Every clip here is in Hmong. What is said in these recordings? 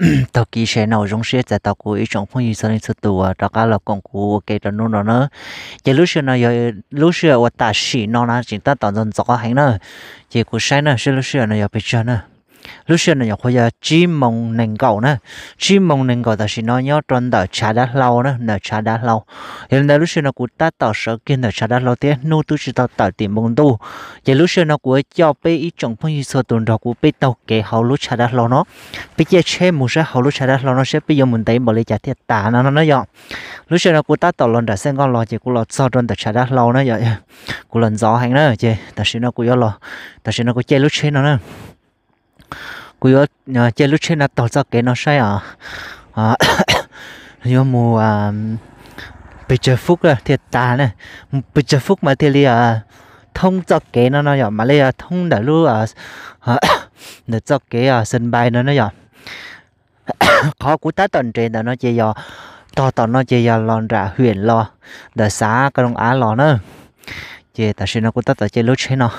Taug kev sawv no zoo siab txais tos kuv ib tsoom phooj ywg txhua leej txhua tus uas rov qab los koom kuv ua ke rau hnub no na. Ces lub sij hawm no yog lub sij hawm uas tam sim no na tseem tab tom ntxov ntxov heev na. Ces kuv saib na, saib lub sij hawm no yog pes tsawg na. Lub sij hawm no nyuam qhuav yog tsib moos nees nkaum na, tsib moos nees nkaum tam sim no nyob rau ntawm tshav dav hlau na, ntawm tshav dav hlau. Yog li ntawd lub sij hawm no kuv tab tom sawv kiag ntawm tshav dav hlau thiab hnub twb tsis tau tawm tim npoo ntuj. Ces lub sij hawm no kuv yuav coj peb ib tsoom phooj ywg txhua tus nrog kuv peb taug kev hauv lub tshav dav hlau no. Peb caij tsheb mus saib hauv lub tshav dav hlau no saib peb yuav mus ntev npaum li cas thiaj tas no no na yom. Lub sij hawm no kuv tab tom los nram Xeej Nkoj los ces kuv los txog rau ntawm tshav dav hlau na yom. Kuv los ntxov heev na ces tam sim no kuv yuav los, tam sim no kuv caij lub tsheb no na. Kuv yuav caij lub tsheb no taug txoj kev no saib os. Yuav mus pes tsawg fub thiaj tas na, mus pes tsawg fub mas thiaj li thoob txoj kev no no yom, mam li thoob ntawm lub, ntawm txoj kev sân bay no na yom. Qhov kuv tab tom nres ntawm no ces yog, tog tom no ces yog los nram hwm los, ntawm xav ka loos av los na. Ces tam sim no kuv tab tom caij lub tsheb no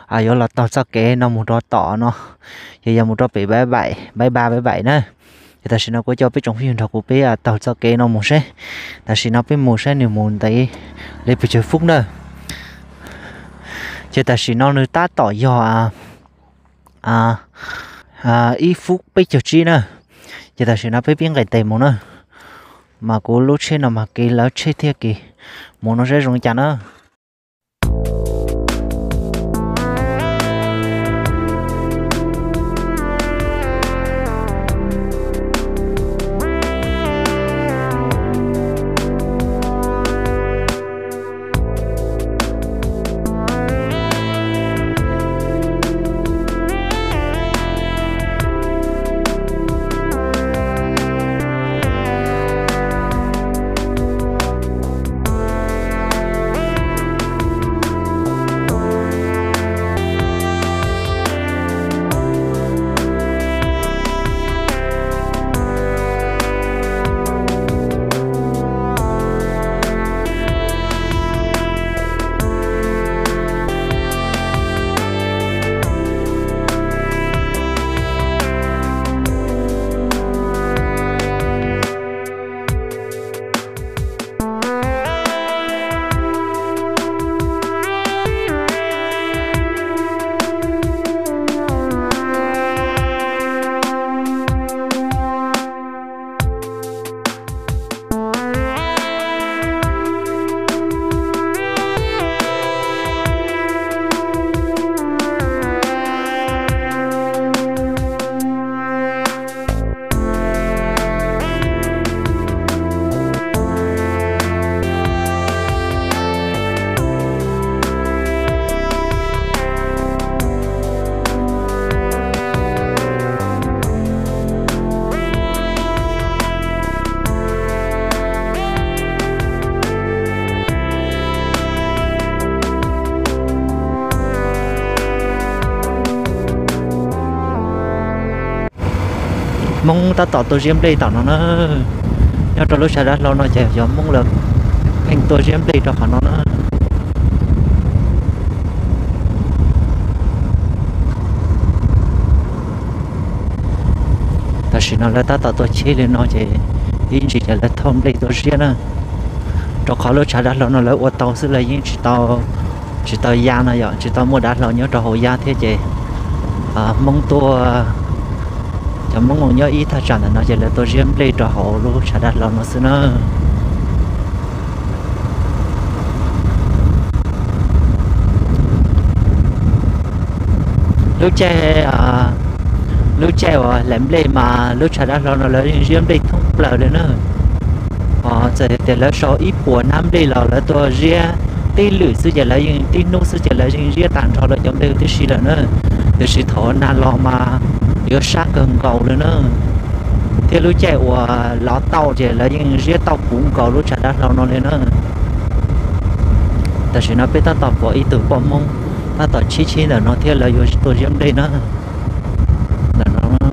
yuav los taug txoj kev no mus rau tom no, ces yog mus rau pem Baiv Baim, Baiv Ba, Baiv Baim na. Ces tam sim no kuv coj peb tsoom phooj ywg nrog kuv peb taug txoj kev no mus seb, tam sim no peb mus saib nws mus ntev li pes tsawg fub na. Ces tam sim no nws tab tom yog ib fub peb caug tsib na. Ces tam sim no peb pib nqes tes mus na, mas kuv lub tsheb no mas kev lawv tsheb thiab kev mus no saib zoo cas na. Hmoob tab tom tua ziab nplej tom no na. Nyob rau lub tshav dav hlau no ces yog Hmoob lawv pheej tua ziab nplej rau qhov no na. Tam sim no lawv tab tom tua cheb li no ces ib ntsis ces lawv thauj nplej tua ziab na. Rau qhov lub tshav dav hlau no lawv ua tau xwb, lawv yeej tsis tau, tsis tau ya no yom, tsis tau muaj dav hlau nyob rau hauv ya thiab ces Hmoob tuaj, cov Hmoob uas nyob ib thaj tsam ntawm no ces lawv tua ziab nplej rau hauv lub tshav dav hlau no xwb na. Lub caij, lub caij uas hlais nplej mas lub tshav dav hlau no lawv yeej ziab nplej thoob plaws li na. Txawm tias lawv sau ib puas hnab nplej los lawv tuaj ziab tib lwm xwb ces lawv yeej, tib hnub xwb ces lawv yeej ziab tag nrho lawv cov nplej huv tib si lawm na. Tiam sis thaum nag los mas yuav sab kawg nkaus li na. Thiab lub caij uas lov tauj ces lawv yeej ziab tauj puv nkaus lub tshav dav hlau no li na. Tam sim no peb tab tom pom ib tug poj Hmoob tab tom chib chib ntawm no thiab lawv yuav tuaj ziab nplej na. Ntawm no,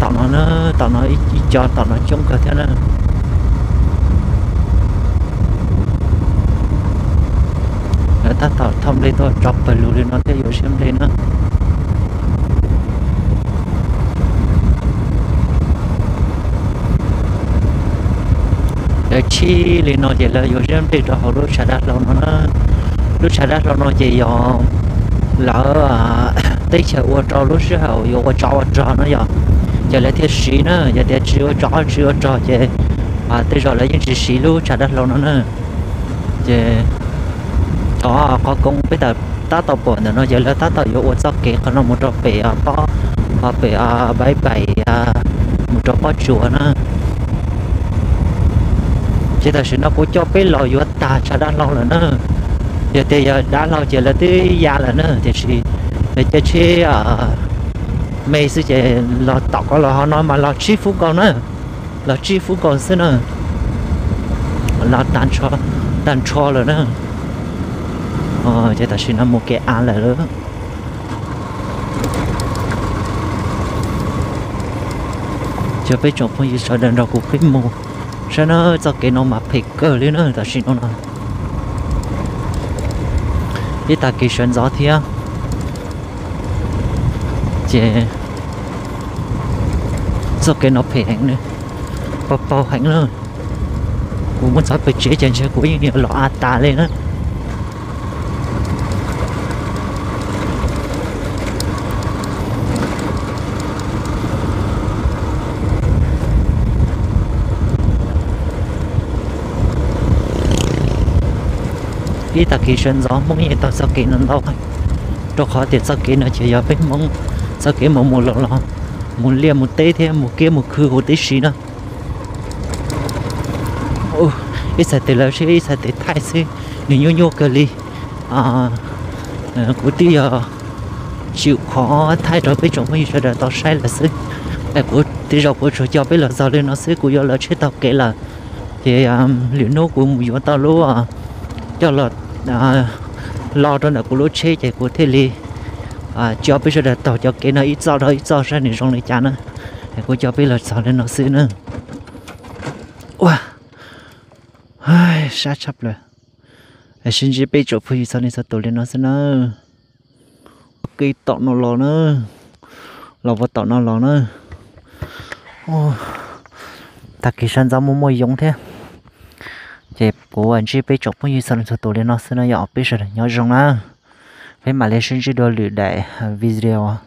tom no na, tom no ib co tom no coob kawg thiab na. Lawv tab tom thauj nplej tuaj tso pawg lug li no thiab yuav ziab nplej na. Lawv tshib li no ces lawv yuav ziab nplej rau hauv lub tshav dab hlau no na. Lub tshav dab hlau no ces yog lawv teb chaws ua rau lub sij hawm yuav ua tsov ua rog no yog, ces lawv thiaj siv na. Yog tias tsis ua tsov tsis ua rog ces tej zaum lawv yeej tsis siv lub tshav dab hlau no na. Ces cov qhov koob peb tab tom pom ntawm no ces lawv tab tom yuav ua txoj kev qhov no mus rau pem pob, pem Npaim Paim mus rau Pob Tsuas na. Ces tam sim no kuv coj peb los yuav tag tshav dab hlau lawm na. Yog tias yog dab hlau ces lawv twb ya lawm na, tiam sis lawv caij tsheb me xwb ces los tom ko los hauv no mas los tsib feeb nkaus na, los tsib feeb nkaus xwb na, los tag nrho lawm na. Ces tam sim no mus kev av lawm. Cov peb tsoom phooj ywg sawv daws nrog kuv peb mus saib na, txoj kev no mas phem kawg li na tam sim no no. Ib tag kis sawv ntxov thiab ces txoj kev no phem heev, paug paug heev na. Kuv mus txog pem tsev ces ntshe kuv yeej yuav los av tas li na. Ib tag kis sawv ntxov Hmoob yeej taug txoj kev no ntau, rau qhov tias txoj kev no ces yog peb Hmoob txoj kev mus mus los los, mus liaj mus teb thiab mus kiab mus khw huv tib si na. Ib txhais tes lawv sib ib txhais tes thaij xwb, nws nyuaj nyuaj kawg li. Kuv twb yog tsim qhov thaij rau peb tsoom phooj ywg sawv daws tau saib lawm xwb. Kuv tej zaum kuv tsuas coj peb los txog li no xwb, kuv yuav lawv tsheb taug kev lawm. Ces lwm hnub kuv mus yuav tau lub coj los lo rau ntawm kuv lub tsheb ces kuv thiaj li coj peb sawv daws taug cov kev no ib txoj dhau ib txoj saib nws zoo li cas na. Kuv coj peb los txog li no xwb na. Ua, sab tshaj plaws. Sib ntsib peb tsoom phooj ywg txhua leej txhua tus li no xwb na. Kev tom no los na, los puag tom no los na. Tag kis sawv ntxov muaj muaj yoov thiab. Ces kuv ntsib peb tsoom phooj ywg txhua leej txhua tus li no xwb na, yog peb sawv daws nyob zoo na. Peb mam li sib ntsib dua lwm daim video.